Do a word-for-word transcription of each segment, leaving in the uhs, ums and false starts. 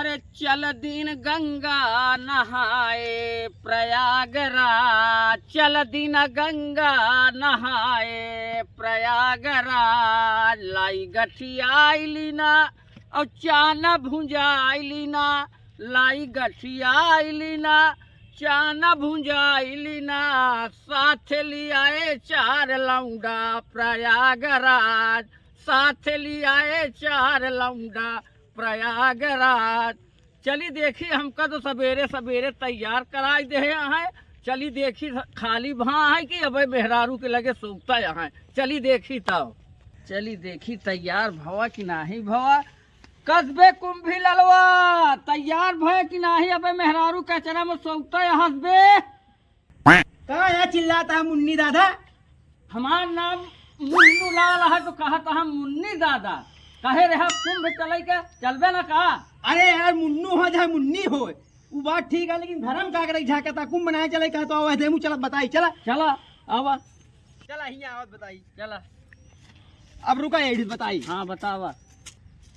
अरे चल दीन गंगा नहाए प्रयागराज, चल दीन गंगा नहाए प्रयागराज। लाई गठियाइली ना और चाना भुंजाइली ना, लाई गठियाइली ना, चाना भुंजाइली ना, साथ लियाए चार लौंडा प्रयागराज, साथ लियाए चार लौंडा प्रयागराज। चली देखी, हमका तो सबेरे सबेरे तैयार कराई देहे हैं। चली देखी, खाली भा है कि अबे मेहरारू के लगे सोता है। चली देखी तब, चली देखी तैयार भवा कि नाही भवा। कसबे कुंभी ललवा, तैयार भय कि नाही? अबे मेहरारू के अचरा में सोता है हंसबे। का या चिल्लाता है मुन्नी दादा? हमार नाम मुन्नू लाल है तो कहत है मुन्नी दादा। कहे रहा कुंभ चले के, चलबे ना का? अरे यार, मुन्नू हो चाहे मुन्नी हो, वो बात ठीक है, लेकिन धर्म का करे झाकता, कुंभ ना चले का तो आवा दे मुँह चलत बताई, चला। चला, आवा। चला, हियाँ आवत बताई। चला। अब रुका, एड़ी बताई। हाँ, बतावा।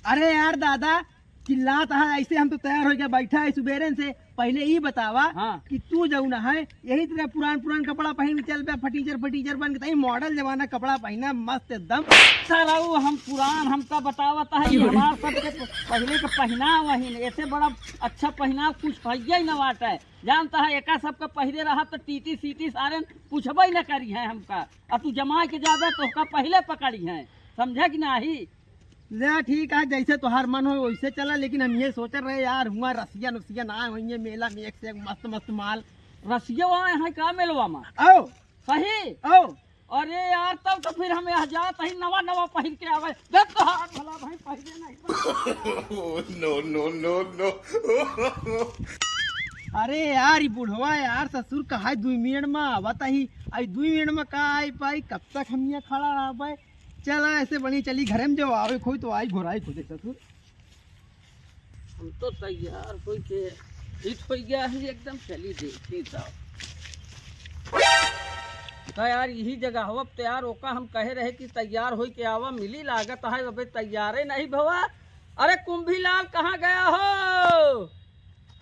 अरे यार दादा, चिल्लात है ऐसे, हम तो तैयार होके बैठा है सुबेरे से। पहले ई बतावा हाँ। कि तू जौन है यही तरह पुरान पुरान कपड़ा पहन के चल बे, फटीचर फटीचर बन के, तई मॉडल जमाना कपड़ा पहना मस्त एकदम। सरऊ हम पुरान, हमका बतावत है कि हमार सबके पहले के पहनाव है, ऐसे बड़ा अच्छा पहनाव कुछ है ही न बाटे। जानता है एका सबके पहले रहा तो टीटी सीटी सारे पूछबे न करी है हमका, और तू जमाए के ज्यादा तोहका पहले पकड़ी है, समझे कि नाही? ले ठीक है, जैसे तोहार मन हो वैसे चला, लेकिन हम ये सोच रहे यार, हुआ रसिया नुसिया ना होइए, मेला में एक से एक मस्त मस्त माल। रसिया वहाँ है का मेलवा में? आओ। सही? आओ। अरे यार, तब तो फिर हम यहाँ जात ही नवा नवा पहिर के आवे। देख तो हाथ भला भाई पहिरे नहीं। No, no, no, no। अरे यार, ई बुढ़वा यार, ससुर कहा दुई मिनट में आवत ही, आई दुई मिनट में का आई पाई, कब तक हम यहाँ खड़ा रहबे? चला, ऐसे बनी चली घरे में, जो आवे खोई तो आई, घोराई खोजे ससुर। हम तो तैयार होई के फिट हो गया है एकदम, चली देखी तो। तो यार यही जगह हो, अब तो यार ओका हम कहे रहे कि तैयार होई के आवा, मिली लागत है, अबे तैयारे नहीं भवा। अरे कुंभीलाल कहाँ गया हो?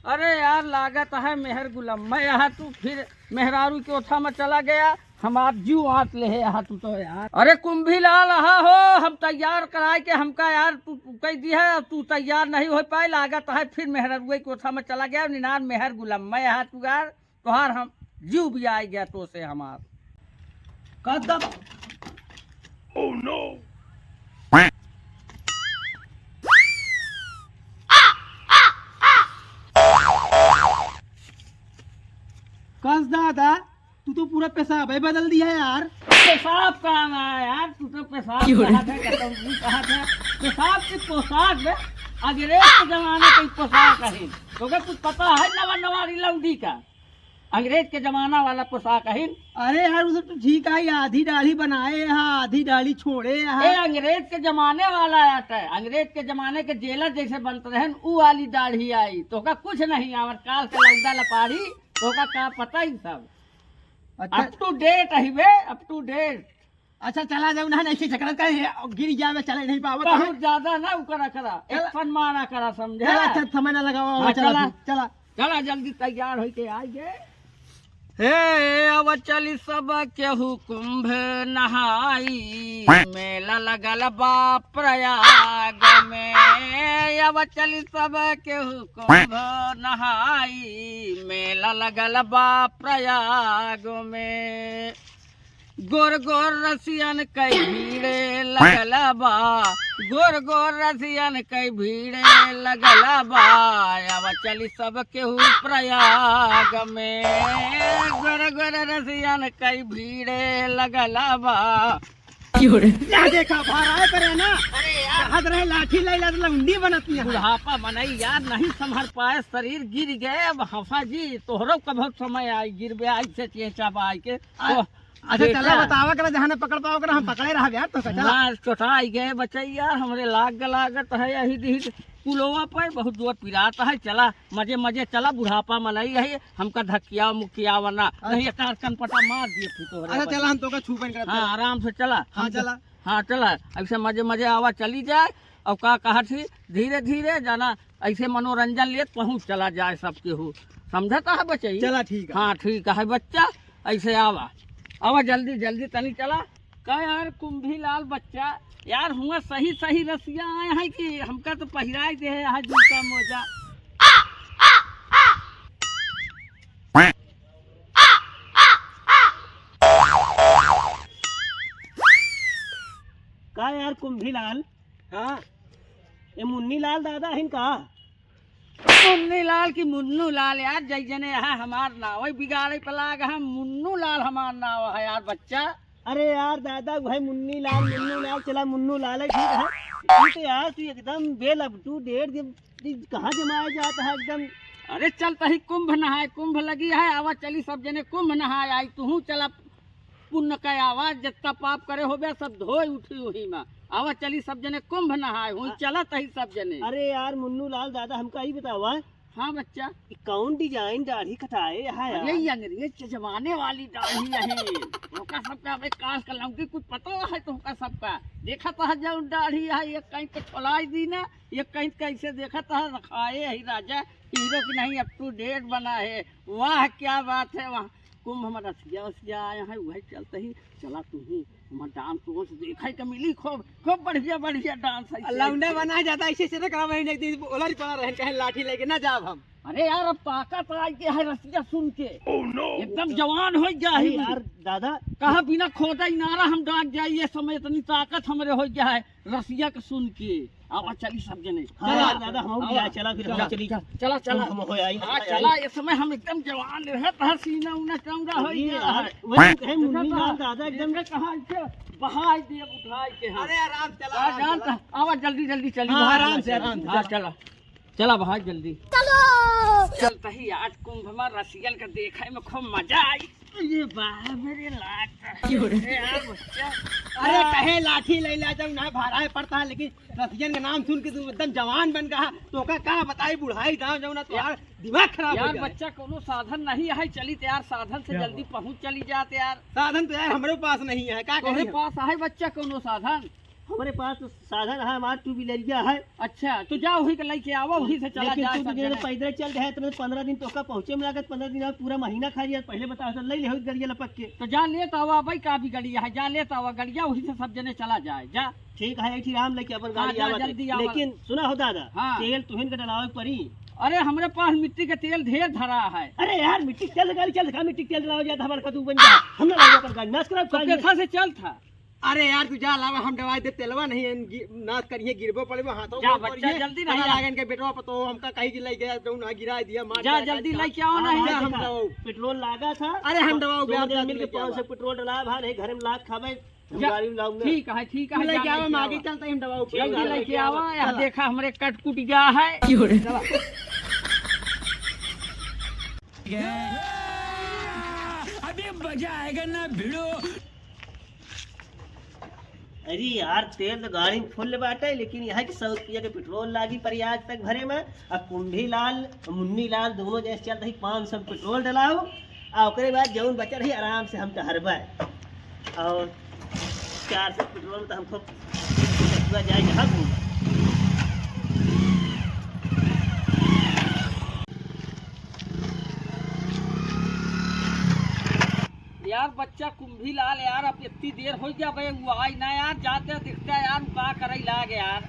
अरे यार, लागत है मेहर गुलाम, मैं यहाँ तू फिर मेहरारू के ओथा में चला गया, हमार जीव आत ले है यहाँ तू तो यार। अरे कुंभीलाल, आहा हो, हम तैयार कराए के हमका यार तू, तू कह दी है, अब तू तैयार नहीं हो पाए, लागत है फिर मेहरारू के ओथा में चला गया, निनार मेहर गुलाम, मैं यहाँ तू यार, तोहार हम जीव भी आए गया तो से हमार। कदम। Oh no। कस दादा, तू तो पूरा पेशाब ही बदल दिया यार। पेशाब का ना यार, तू तो पेशाब क्यों रे? कहा था, कसम नहीं कहा था। पेशाब की पोशाक में अंग्रेज के जमाने की पोशाक है। तो क्या कुछ पता है नवा नवा लौंडी का? अंग्रेज के जमाना वाला पोशाक अहिन। अरे यार, उ सब तो ठीक है, आधी दाढ़ी बनाए हा, आधी दाढ़ी छोड़े हा। ए, अंग्रेज के जमाने वाला आता है, अंग्रेज के जमाने के जेलर जैसे बनते रहन, उ वाली दाढ़ी आई। तोका कुछ नहीं आवत, काल के लौंडा लपाड़ी, तोका का पता ही सब। अच्छा। Up to date अही बे, up to date। अच्छा, चला जाऊ ना, नहीं से झगड़ा करे, गिर जावे, चले नहीं पावत है। बहुत ज्यादा ना उ करा करा, चला। Action मारा करा, समझे? चला, अच्छा, समय ना लगावा, हाँ, चला, चला। चला। चला, जल्दी तैयार होके आ गए। हे, अब चली सब केहू कुंभ नहाई, मेला लगल बा प्रयाग में। अब चली सब केहू कुंभ नहाई, मेला लगल बा प्रयाग में। गोर गोर रसियन कई भीड़े लगल बा, गोर गोर रसियन कई भीड़े लगल बा। अब चली सब केहू प्रयाग में, गोर गोर रसियन कई भीड़े लगल बा। क्यों रे? क्या देखा, बाहर आए करे ना। अरे यार। हाथ रहे लाठी लाई ला लौंडी बनत नहीं है। बुढ़ापा मनई यार नहीं संभर पाए, शरीर गिर गए। अब हंसा जी, तोहरो कभो समय आई, गिरबे आई से चेंचा बा आई के। आ, तो अच्छा, देखा। चला बतावा करा, जहाँ न पकड़ पावा करा, हम पकड़े रह यार, तो चला। मार चोटाई गए बचई यार, हमरे लाग लागत है यही दिहित पुलोवा पे, बहुत जोर पिरात है। चला, मजे मजे चला, बुढ़ापा मनई है, हमका धकिया मुकिया वरना, अच्छा। नहीं, एक टार कनपटा मार दिए फिर तोहरे अच्छा, बदे। चला, हम तोका छू बन करत हाँ, हैं। आराम से चला। हाँ, हम तो चला। हाँ, चला, ऐसे मजे मजे आवा चली जाए। अब का कहत ही, धीरे धीरे जाना, ऐसे मनोरंजन लेत पहुँच चला जाए सबके हो। समझत है बचई? चला, ठीक है। हाँ, ठीक है बच्चा, ऐसे आवा, आवा जल्दी जल्दी तनी चला। का यार कुंभी लाल बच्चा, यार हुआ सही सही रसिया आए हैं कि हमका तो पहिराई दे है जूता मोजा। का यार कुंभी लाल? हाँ। ये मुन्नी लाल दादा हिन का? मुन्नी लाल की मुन्नू लाल यार, जै जने यहाँ हमार नाव है बिगाड़े पे लाग है, मुन्नू लाल हमार नाव है यार बच्चा। अरे यार दादा, वही मुन्नी लाल, मुन्नू लाल चला, मुन्नू लाल है, ठीक है। ये तो यार तू एकदम well up to date, ये, ये कहाँ जमाया जाता है एकदम। अरे चल तही कुंभ नहाए, कुंभ लगी है, आवा चली सब जने कुंभ नहाए आई, तू चला पुण्य का आवा, जितना पाप करे होबे सब धोए उठी वही में। आवा चली सब जने कुंभ नहाए, वही हाँ। चला तही सब जने। अरे यार मुन्नू लाल दादा, हमका ई बतावा। हाँ बच्चा। ई कौन design दाढ़ी कटाए है यार? अरे ये अंग्रेज के जमाने वाली दाढ़ी है। ओका सबका अबे काल का लौंगी कुछ पता है तो ओका सबका। देखत है जौन दाढ़ी है, ये कहीं के छोलाई दी ना, ये कहीं कैसे देखत है रखाए है राजा, हीरो की नहीं, up to date बना है। वाह क्या बात है, वाह। कुंभ में रसिया वसिया आया है, वही चलते ही चला तू ही। हमार dance वांस देखे के मिली, खूब, खूब बढ़िया, बढ़िया dance है। लौंडा बना जाता, ऐसे, ऐसे ना करावे, एक दिन ओलर पड़ा रहे, कहे लाठी लेके ना जाब हम। अरे यार, अब ताकत आई के है रसिया सुन के। Oh no! एकदम जवान हो गया अरे है। यार, दादा। कहा बिना खोदा इनारा हम डाक जाई, ये समय इतनी ताकत हमरे हो गया है रसिया के सुन के। आवा चली सब जने। हाँ चला। यार, दादा, हम आवा। भी आ, चला फिर हम चला, चली। चला, चला, चला। हम हो आई, हाँ, हम चला, ये समय हम एकदम जवान रहे, तहर सीना उना चौड़ा हो अरे गया यार, है। वही कहे मुन्नी देखा लाल था? दादा एकदम देखा कहाँ इसे बहाई दिए उठाई के हम। अरे आराम से चला, आ, आराम से जानता, चला। आवा जल्दी, जल्दी चली हाँ, बाहर आराम से, चला। आराम से, हाँ, चला। चला। चला भाई जल्दी। चलो। चलते ही आज कुंभ में रसियन के देखे में खूब मजा आई। ये बाप रे लाग। क्यों रे? अरे यार बच्चा। अरे कहे लाठी ले ला जब ना भाड़ा पड़ता है, लेकिन रसियन का नाम सुन के तू एकदम जवान बन गया। तो का, का बताई बुढ़ाई दांव जौन ना तो यार, यार दिमाग खराब हो यार गया। बच्चा कोनो साधन नहीं है, चली तो यार साधन से क्या जल्दी बात? पहुँच चली जाते यार। साधन तो यार हमरे पास नहीं है, का तोहरे करी हम? पास है बच्चा कोनो साधन? हमरे पास तो साधन है, हमार two wheeler है। अच्छा, तो जा वही के लेके आवा, वही से चला लेकिन जाए तू सब तो जने। पैदल चल रहे, तुम्हें पन्द्रह दिन तोहका पहुँचे में लागत, पन्द्रह दिन और पूरा महीना खा लिया, पहले बता तो ले ले हो गरिया लपक के। तो जा लेत आवा भाई, का भी गड़िया है, जा लेत आवा गड़िया, वही से सब जने चला जाए, जा। ठीक है, एक ही राम लेके अपन हाँ, गाड़ी जा, आवत है। जल्दी आवा। लेकिन सुना हो दादा, हाँ। तेल तुहिन के डलावे पड़ी। अरे हमरे पास मिट्टी के तेल ढेर धरा है। अरे यार मिट्टी के तेल गाड़ी चल, का मिट्टी के तेल डलावे जाता हमारे कदू बन गया। हम ना लागे अपन गाड़ी नाश कराओ तो गाड़ी में। कैसा से चल था? अरे यार, तू जा लावा, हम डवाई दे, तेलवा नहीं है, गि-, नाश करिए, गिरबो पड़बो, हाथों जा में बच्चा, पड़िए, जल्दी नहीं पता आ। लागे इनके बेटवा पतोह, हमका कहीं गिर लई गया, जौन ना गिराई दिया, मार जा, दिया, जल्दी गाड़ी लेके आओ हाँ, नहीं। जा, हम डवाऊ। पेट्रोल लागा था। अरे, हम डवाऊ, दोनों ब्याज दिन जात मिल के लेके पाँच सौ आवा। पेट्रोल डला, भाई, नहीं, घर में लाग खावे, हम जा, गाड़ी में लाऊंगा। ठीक है, ठीक है, तू लेके जा, आवा, लेके हम आगे आवा। चलते हैं, हम डवाऊ। जल्दी चला, लेके आवा, यहाँ चला। देखा, हमरे कट कुट गया है। क्यों रे? चला। अभी मजा आएगा ना भिड़ो। अरे यार, तेल तो गाड़ी में फुल बाटे, लेकिन यहाँ के सौ रुपया के पेट्रोल लागी प्रयाग तक भरे में। आ कुंभी लाल, मुन्नी लाल दोनों जैसे चल रही, पाँच सौ पेट्रोल डलाओ, आ ओकरे बाद जौन बचल रही आराम से हम टहरबे। और चार सौ पेट्रोल में तो हमको ससुरा जाए जहाँ घूम। यार बच्चा कुंभी लाल यार, अब इतनी देर हो गया बे, वो आई ना यार, जाते दिखता यार, वो का करे लाग यार।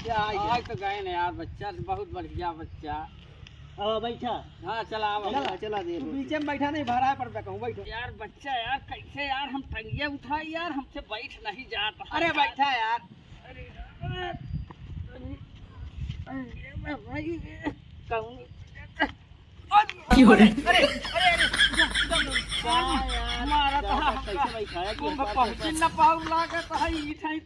क्या आई यार? आई तो गए ना यार बच्चा, बहुत बढ़िया बच्चा। अब बैठा। हाँ चला, अब चला, चला दे तू रोटी। बीचे में बैठा नहीं, भरा पर बैठा हूँ, बैठो। यार बच्चा यार, कैसे यार हम टंगिया उठाई यार, हमसे बैठ नहीं जाता। अरे बैठा यार। अरे, अरे, अरे, भाई, कहूँ। क्यों रे? अरे, अरे, अरे, जा, जा, जा। वाह यार, मारा तो दादा, हमका। कैसे बैठा है? कुंभ पहुँची न पाऊ लागत है, ई ठाई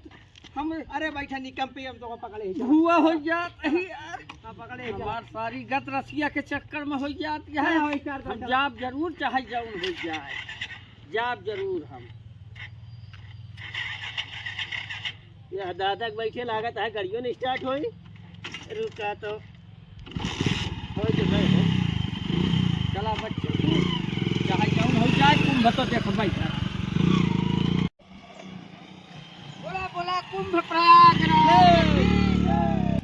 हम। अरे बैठा निकम पे, हम तो पकड़े ही। हुआ हो जात है यार। हाँ, पकड़े ही। हमार सारी गत रसिया के चक्कर में हो जात है। हाँ, वही कर दो, हम चलो। जाब जरूर, चाहे जौन हो जाए, जाब जरूर हम। यह दादा के बैठे लागत है, गाड़ियों नहीं start होई। रुका तो, हो तो गए हो। चला बच्चे, तू चाहे जौन हो जाए, कुंभ तो देख बैठा। बोला, बोला। कुंभ प्रयागराज की जय।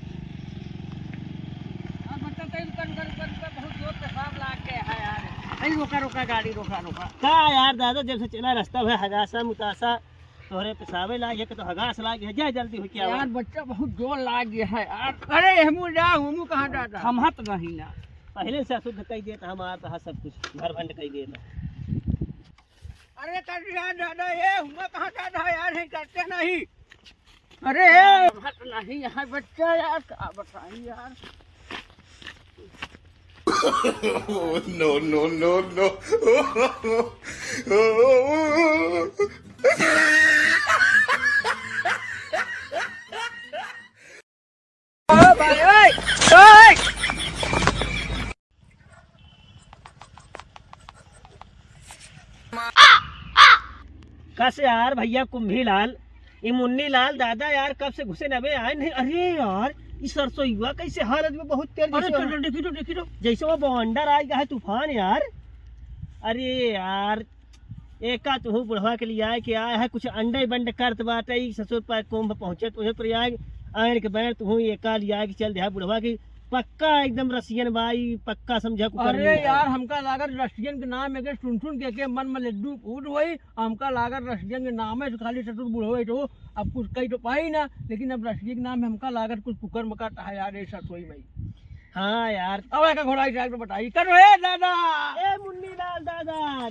अब बच्चा, तेल कन कर, कर, कर बहुत जोर पेशाब लाग गया है यार। नहीं, रोका, रोका, गाड़ी रोका, रोका। का यार दादा, जब से चला रास्ता है, हगासा मुतासा, तोहरे पेशाबे लाग है कि तो हगास लाग है, जा जल्दी हो क्या यार, बच्चा बहुत जोर लाग गया है यार। अरे, हमू जा, हमू कहाँ जाता? हम हाथ नहीं ना। पहले से अशुद्ध कई देता, हम आता है सब कुछ, घर भंड कई देता। अरे कर दिया दादा, ये हुआ कहाँ दादा यार, है करते नहीं। अरे मत नहीं यहाँ बच्चा यार, का बताई यार। No, no, no, no। कस यार भैया कुंभी लाल, ई मुन्नी लाल दादा यार कब से घुसे नबे आए नहीं। अरे यार, ई सरसोईवा कैसे हालत में बहुत तेज, अरे जैसे चल, वो, चल, देखी तो, देखी तो। जैसे वो बवंडर आ गया है तूफान यार। अरे यार, एका तुहू बुढ़वा के लियाए के आए है, कुछ अंडे बंड करत बाटे, ई ससुर पर कुंभ पहुँचे तुहे प्रयाग, आन के बैर तुहू एका लियाए के चल देहा बुढ़वा की, पक्का एकदम रसियन बा ई, पक्का समझा कुकर अरे मुंह है। यार, हमका लागत रसियन के नाम एके सुन सुन के, के मन में लड्डू फूट होई, हमका लागत रसियन के नाम है, खाली ससुर बुढ़वा ही तो, अब कुछ कही तो पाई ना, लेकिन अब रसियन के नाम है, हमका लागत कुछ कुकर मकाता है यार, ये सरसोई में। हाँ यार। अब एका घोड़ा की side पे बताई। करो ए दादा। ए मुन्नी लाल दादा,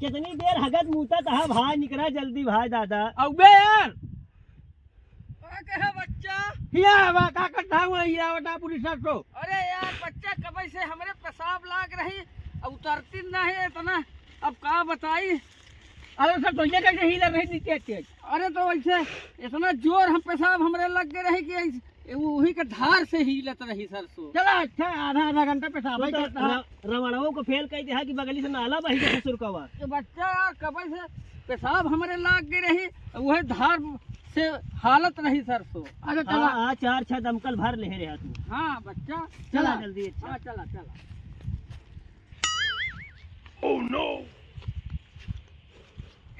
कितनी देर हगत मूतत हा भाई, निकरा जल्दी भाई दादा। अबे यार। का कहे बच्चा? हिया बा, का करता हुआ हिया बता पूरी सरसों। अरे यार बच्चा, कबई से हमरे पेशाब लाग रही, अब उतरती नहीं इतना, अब का बताई। अरे सर, तो ये कैसे हिला रही थी तेज तेज? अरे तो वैसे इतना जोर हम पेशाब हमरे लग गए रही कि ऐस-, ए, वही के धार से हिलत रही सरसों। चला, अच्छा, आधा, आधा घंटा पेशाब ही तो करता है। र-, रवणवो को फेल कह दिया कि बगली से नाला बही के ससुर का बा। तो बच्चा यार, कबे से पेशाब हमरे लाग गई रही, वही धार से हालत रही सरसों। अच्छा, चला। हाँ, हाँ, चार छह दमकल भर ले रहा तू। हाँ, बच्चा, चला, चला। जल्दी, अच्छा। हाँ, चला, चला। Oh no!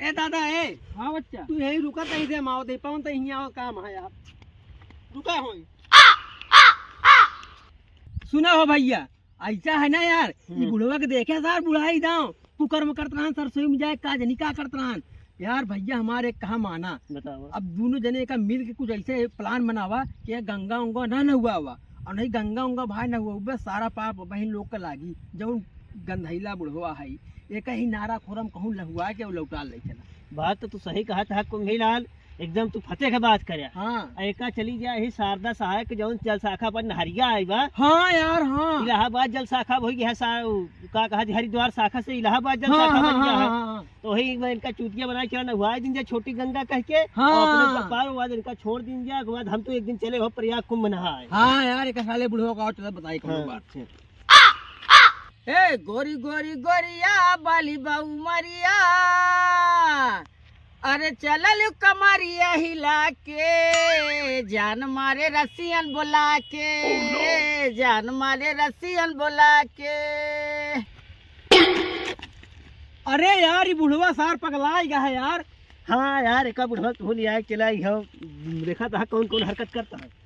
ए दादा, ए। हाँ बच्चा। तू यही रुका, तही से हम आवत है, पवन तही हियाँ आवा, काम है यार। रुका होई। सुना हो भैया, ऐसा है ना यार, ई हम्म। बुढ़वा के देखे सार बुढ़ाई दाव, कुकर में करत रहन, सरसोई में जाए, का जनी का करत रहन। यार भैया, हमारे कहा माना। बतावा। अब दोनों जने का मिल के कुछ ऐसे plan बनावा कि ये गंगा उंगा ना नहुआवा, और नहीं गंगा उंगा भाई नहुआवे, सारा पाप बहिन लोग का लागी, जौन गंधैला बुढ़वा है, एक ही नारा खोरम कहूँ लहुआ के लौटा ले चला। बात तो तू सही कहा था कुंभीलाल, एकदम तू फतेह के बात करे। हाँ। एका चली जाए ही शारदा सहायक जौन जल शाखा पर नहरिया आई बा। हाँ यार, हाँ। इलाहाबाद जल शाखा हो गया है सा-, का कहा जी, हरिद्वार शाखा से इलाहाबाद जल हाँ, शाखा हाँ, बन गया हाँ, है। हाँ, हाँ। तो वही में इनका चूतिया बना के नहवाए दिन जा छोटी गंगा कह के, हाँ। और अपने पार हुआ इनका छोड़ दिन जा, ओकर बाद हम तो एक दिन चले हो प्रयाग कुंभ नहाए। हाँ यार, एक साले बुढ़वा का और चला बताई कौन हाँ, बात। अच्छा। ए गोरी गोरी गोरिया बाली बाऊ मरिया, अरे चलल कमरिया हिला के, जान मारे रसियन बोला के, जान मारे रसियन बोला के। अरे यार, ई बुढ़वा सार पगला गया है यार। हाँ यार, एका बुढ़वा तू ले आए चला आई हो, देखा था कौन कौन हरकत करता है।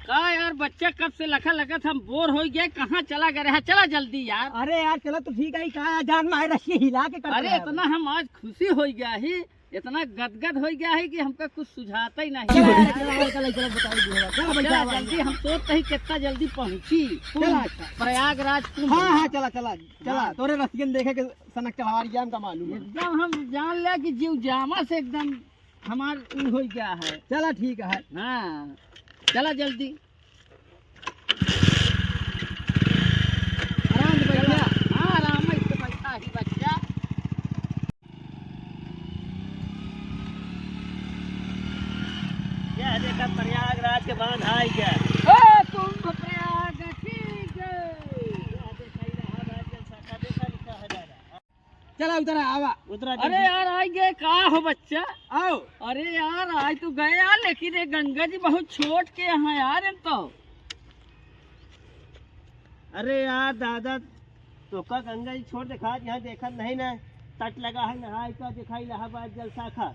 का यार बच्चा, कब से लखा लखत हम bore हो गए, कहाँ चला गए रहा? चला जल्दी यार। अरे यार चला तो ठीक है, का यार जान मारे रसिया हिला के कर अरे रहा है। इतना हम आज खुशी हो गया ही, इतना गदगद हो गया है कि हमका कुछ सुझाता ही नहीं। चला यार, चला, चला, चला, बताओ, चला, चला, चला, चला, जल्दी, हम सोचते ही कितना जल्दी पहुँची चला, अच्छा। प्रयागराज कुंभ। हाँ, हाँ, चला, चला, चला, हाँ। तोरे रसियन देखे के सनक चढ़ावा रिया हमका मालूम है। एकदम हम जान ले कि जीव जामा से एकदम हमार ऊ हो गया है। चला ठीक है। हाँ, चला जल्दी। आराम से बैठ जा। हाँ, आराम से बैठा ही बच्चा। यह देखा प्रयागराज के बांध आई गया। ओ कुंभ प्रयाग की जय। चला उतरा, आवा। उतरा अरे जल्दी। यार, आई गए का हो बच्चा? आओ। अरे यार, आई तो गए यार, लेकिन ये गंगा जी बहुत छोट के यहाँ यार, इन तो। अरे यार दादा, तोका गंगा जी छोट देखा, यहाँ देखत नहीं ना, तट लगा है, नहाए का देखा इलाहाबाद जल शाखा।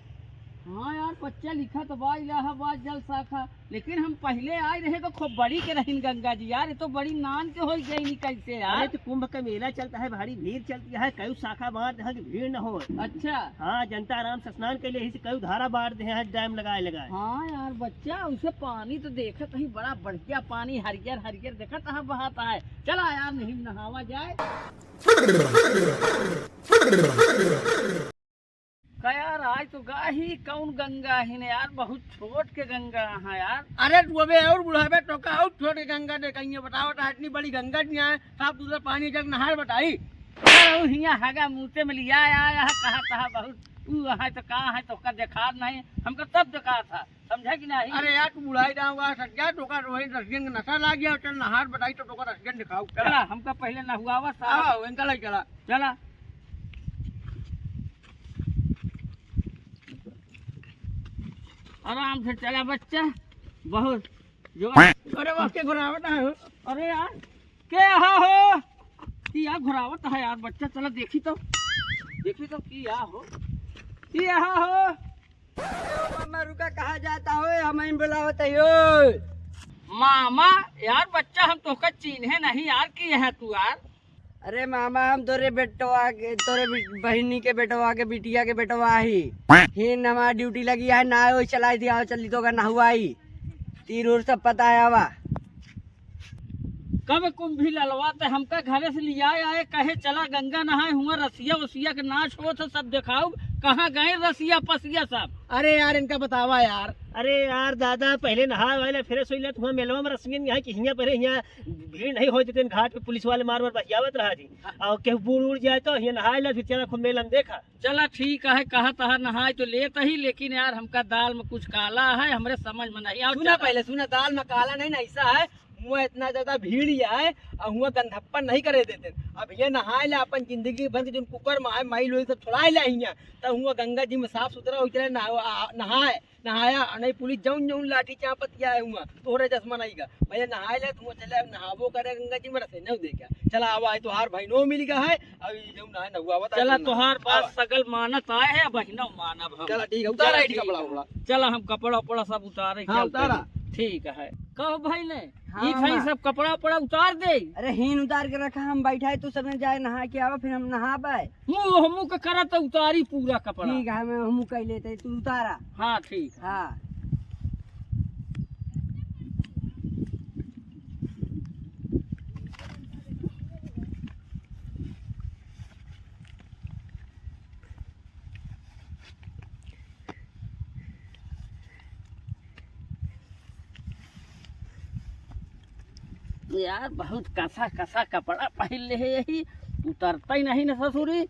हाँ यार, बच्चा लिखा तो बा इलाहाबाद जल शाखा, लेकिन हम पहिले आए रहे तो खूब बड़ी के रहिन गंगा जी यार, ये तो बड़ी नान के होइ गई नी कैसे यार? अरे तो कुंभ का मेला चलता है, भारी भीड़ चलती है, कई शाखा बांट दे हैं कि भीड़ न हो। अच्छा। हाँ, जनता आराम से स्नान के लिए इसे कई धारा बांट दे हैं, डैम लगाए लगाए। हाँ यार बच्चा, उसे पानी तो देखत ही बड़ा बढ़िया पानी, हरियर हरियर देखत है बहत है। चला यार, नहीं नहावा जाए। का यार, आज तो गाही कौन गंगा ही ने यार, बहुत छोट के गंगा है यार। अरे तू अबे और बुढ़ाबे तो का और छोट के गंगा दे कहीं बताओ तो इतनी बड़ी गंगा नहीं है, साफ सुथरा पानी जग नहार बताई। अरे वो हिया हगा मुते में लिया आया है, कहा कहा बहुत ऊ है तो का है तो का देखा नहीं, हमका तब देखा था, समझा कि नहीं? अरे यार तू बुढ़ाई जाऊंगा सच्चा तो का रोही रसगन का नशा लाग गया, चल नहार बताई तो का रसगन दिखाऊ। चला, हमका पहले नहुआवा साहब। आओ इनका लग चला। चला। आराम से चला बच्चा, बहुत जो। अरे वाह, के घुरावत है हो? अरे यार, के हा हो? की यार घुरावत है यार बच्चा, चला देखी तो, देखी तो की या हो, की या हो? मामा रुका, कहाँ जाता हो? हम ही बुलावत है यो। मामा, यार बच्चा हम तोहका चीन्हे नहीं यार, की है तू यार? अरे मामा, हम तोरे बेटवा के, तोरे बि-, बहिनी के बेटवा के, बिटिया के बेटवा ही। हिन हमार ड्यूटी लगी है, ना ओई चलाई दिया, चली तो का नहुआई। तीर उर सब पता है आवा। कब कुंभी ललवा ते हमका घरे से लिया आए, कहे चला गंगा नहाए, हुआ रसिया उसिया के नाच होत है, सब देखाऊ, कहाँ गए रसिया पसिया सब? अरे यार, इनका बतावा यार। अरे यार दादा, पहले नहाए वाले, फिर सोई ले, तुम्हारा मेलवा में रसियन यहाँ की हियाँ पर हियाँ भीड़ नहीं होई, जितने घाट पे पुलिस वाले मार मार बहियावत रहा जी। हाँ। और केहू बूड़ उड़ जाए तो हियाँ नहाए ले, फिर चला खूब मेला में देखा। चला ठीक है, कहा तहा नहाए तो लेत ही, लेकिन यार हमका दाल में कुछ काला है, हमरे समझ में नहीं आवत सुना चला। पहले सुना, दाल में काला नहीं ना, ऐसा है, हुआ इतना ज्यादा भीड़ ही है और हुआ गंधप्पन नहीं करे देते। अब ये नहाए ले अपन जिंदगी भर के जोन कुकर में है, माई लोई सब छोड़ाए ले हियाँ, तब हुआ गंगा जी में साफ सुथरा हो चले नहा-, आ-, नहाए, नहाया और नहीं पुलिस जौन जौन लाठी चापत किया है हुआ, तोहरे चश्मा नहीं का। भैया नहाए ले, तू चले अब नहाबो करे गंगा जी में, रसे नहीं देखा। चला आवा है, तोहार बहिनो मिल गया है, अब ये जौन नहाए नहुआ बता चला, जौन तोहार बात आवा। सगल मानत आए है, बहिनो मानब हम। चला ठीक है, उतारा चला, है ठीक कपड़ा है। उपड़ा। चला हम कपड़ा उपड़ा सब उतारे, हाँ, चलते उतारा। हैं। ठीक है। कहो भाई ने, हाँ, ई खाई मामा। सब कपड़ा उपड़ा उतार दे। अरे हीन उतार के रखा, हम बैठा है, तू सबने जाए नहा के आवा, फिर हम नहा पाए। मुँह, मुँह के करा तो उतारी पूरा कपड़ा। ठीक है, हम, हम कह लेते, तू उतारा। हाँ, ठीक है। हाँ। यार, बहुत कसा कसा कपड़ा पहिन ले है यही, उतरता ही नहीं ना ससुरी।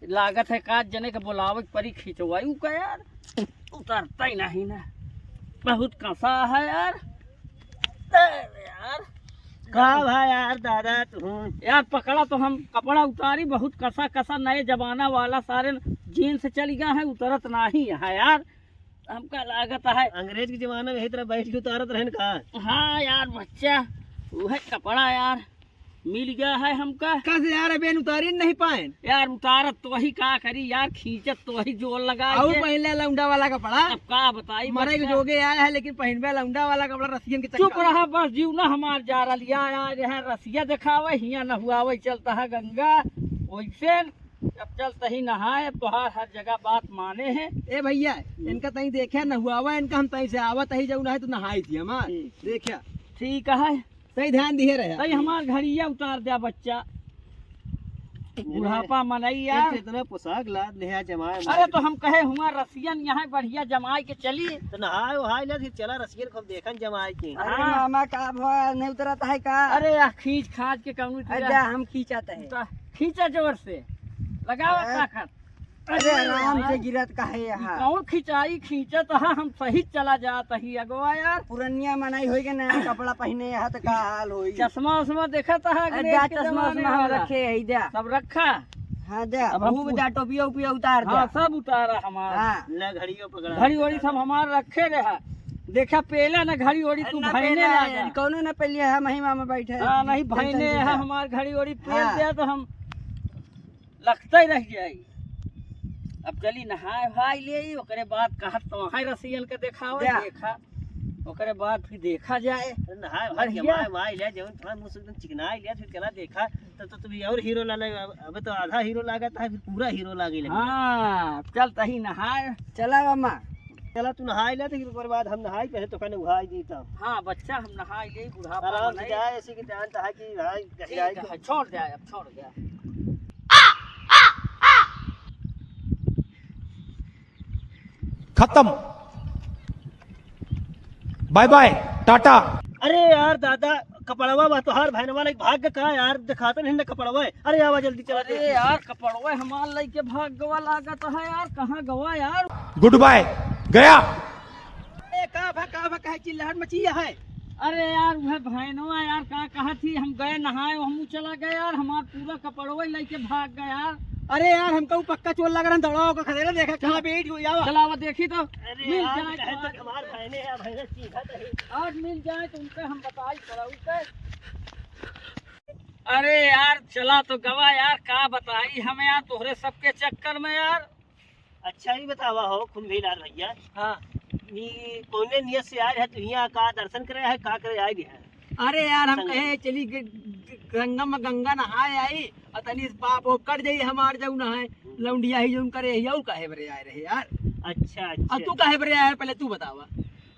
लागत है का जने के बुलावे के परी खिंचवाई का यार, उतरता ही नहीं ना, बहुत कसा है यार। अरे यार, का भा यार दादा तू? यार पकड़ा तो हम कपड़ा उतारी, बहुत कसा कसा नए जमाना वाला सारे जींस चल गया है, उतरत नहीं है यार। हमका लागत है। अंग्रेज के जमाना में यही तरह बैठ के उतारत रहन का? हाँ यार बच्चा, वह कपड़ा यार मिल गया है हमका। कस यार, अबे उतारी नहीं पाए। यार उतारत तो वही का करी यार, खींचत तो वही जोर लगा और के। पहले लौंडा वाला कपड़ा। अब का बताई मरे के बच्चा। जोगे आया है, लेकिन पहनबे लौंडा वाला कपड़ा रसियन के चुप चक्कर। रहा बस, जीव ना हमार जा रहा लिया यार, यहाँ रसिया दिखावे, हियाँ नहुआवे चलता है गंगा। वैसे अब चल तही नहाए, तोहार हर जगह बात माने है। ए भैया, हम्म। इनका तई देखे नहुआवा, इनका हम तई से आवत ही जाऊ ना है तो नहाई थी हमार। ठीक। देखे। ठीक है। तई ध्यान दिए रहे। तई हमार घड़िया उतार द्या बच्चा। बुढ़ापा मनई यार। इतना पोशाक लाद ले आ जमाए अरे मार। तो हम कहे हुआ रसियन यहाँ बढ़िया जमाए के चली। तो नहाए वहाए ले फिर चला रसियन को हम देखन जमाए के। अरे हाँ। मामा का भवा नहीं उतरत है का? अरे यार खींच खांच के कौनो अरे तुरंत। जा हम खींचत है। तो खींचा जोर से, लगावा अरे, ताकत। अरे, आराम से गिरत काहे यहाँ? कौन खिंचाई खींचत है, हम सही चला जात ही अगवा यार। पुरनिया मनई होई के नया कपड़ा पहिने यहाँ तो का हाल होई? चश्मा उश्मा देखत है अरे, अंग्रेज जा के चश्मा जमाने उश्मा हम वाला। रखे है, जा। सब रखा? हाँ, जा। अब हम खूब पू- जा, टोपिया उपिया उतार हाँ, जा। सब उतारा हमार। हाँ। ना घड़ियों पकड़ा। घड़ी वड़ी सब हमार रखे रहा। देखा पेला ना घड़ी वड़ी अरे, तू ना भइने पेला लागा। है, कौनो ना पेलिया है, हम ही मामा बैठे हैं। हाँ, नहीं टेंशन भइने से है, जा। हमार घड़ी वड़ी पेल हाँ। दे तो हम लगते ही रह जाई। अब चली नहाए वहाए लेई, ओकरे बाद कहत तो वहाँ रसियन के देखावे, जा। देखा, ओकरे बाद फिर देखा जाए। अरे नहाए वहाए के बढ़िया। नहाए वहाए ले, जवन थोड़ा मुँह से एकदम चिकनाए ले, फिर चला देखा, तब तो तू भी और हीरो लागे, अब, अब तो आधा हीरो लागत है, फिर पूरा हीरो लागे लगे। हाँ, चल तही नहाए। चला मामा। चला तू नहाए ले, तो फिर ओकरे बाद हम नहाई, पहले तो कने उहाई दी तब। हाँ बच्चा, हम नहाए ले, बुढ़ापा आराम से बनाई। जाए, ऐसे कि जानता है कि भाई ठीक है, छोड़ दे, अब छोड़ दे। खत्म, बाय बाय, टाटा। अरे यार दादा, कपड़वा बा तोहार भैनवा लाइके भाग ग का यार, देखाते नहीं ना कपड़वा। अरे आवा जल्दी चला अरे देखी। यार, कपड़वा हमार लाइके भाग गवा लागत है यार, कहाँ गवा यार? गुड बाय, गया। ए, का भा, का भा, काहे चिल्लाहट मची है? अरे यार, वह भैनवा यार, का कहत ही, हम गए नहाए, हम चला गए यार, हमार पूरा कपड़वा ही लेके भाग गए यार। अरे यार, हमका ऊ पक्का चोर लग रहा, दौड़ा ओकर खदेड़ा, देखा कहाँ पे ईंट हुई आवा। चला, वो देखी तो। अरे मिल यार, जाए कहे तो। तो हमार बहने हैं, बहने चीखा तो है। आज मिल जाए तो उनका हम बताई, चला उनका। अरे यार, चला तो गवा यार, का बताई हम यार, तोहरे सबके चक्कर में यार। अच्छा, ई बतावा हो, खून भी लाल भैया। हाँ। ई कौने नियत से आए रहे, तू हियाँ का दर्शन करे है, का करे आए रहे? अरे यार, हम संग। कहे चली ग-, ग-, गंगा में गंगा नहाए आई, और तनी से पाप हो कट जाई हमार जौन है, हम्म। लौंडिया ही जौन करे ही, और काहे बरे आए रहे यार? अच्छा, अच्छा। और तू काहे बरे आए, पहले तू बतावा।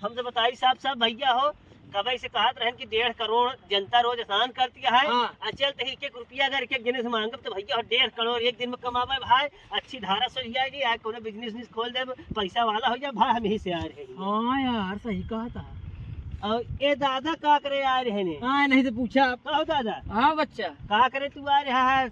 हम तो बताई साफ साफ भैया हो, कबे से कहत रहन कि डेढ़ करोड़ जनता रोज स्नान करती है, हाँ। आ चलते ही एक एक रुपया अगर एक एक जने से मांगब तो भैया हो डेढ़ करोड़ एक दिन में कमावे भाई, अच्छी धारा सज जाएगी, या कोनो बिजनेस उजनेस खोल देब, पैसा वाला हो जाए भाई, हम यहीं से आ रहे हैं। हाँ यार, सही कहा था। और ए दादा का करे आ रहे ने? हाँ, नहीं तो पूछा। कहो दादा। हाँ बच्चा। का करे तू आ रहा है?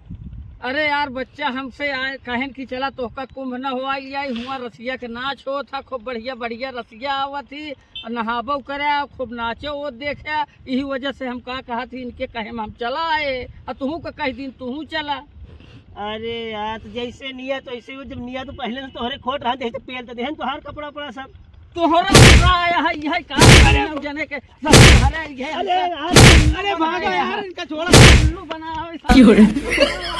अरे यार बच्चा, हमसे आए, कहेन कि चला तोहका कुंभ न हुआ, आई हुआ रसिया के नाच होत था, खूब बढ़िया बढ़िया रसिया आवत ही, और नहाबो करे, खूब नाचे वो देखे, यही वजह से हम का कहत ही, इनके कहे में हम चला आए, और तुहू का कह दिन तुहू चला। अरे यार, तो जैसे नियत वैसे हो, जब नियत तो पहले से तोहरे खोट रहा, जैसे पेल तो देहन तोहार कपड़ा उपड़ा सब। तोहरा कपड़ा आया है, यह का अरे जने के, अरे, अरे, अरे, अरे, भागा यार, इनका छोड़ा। उल्लू बनावे साले।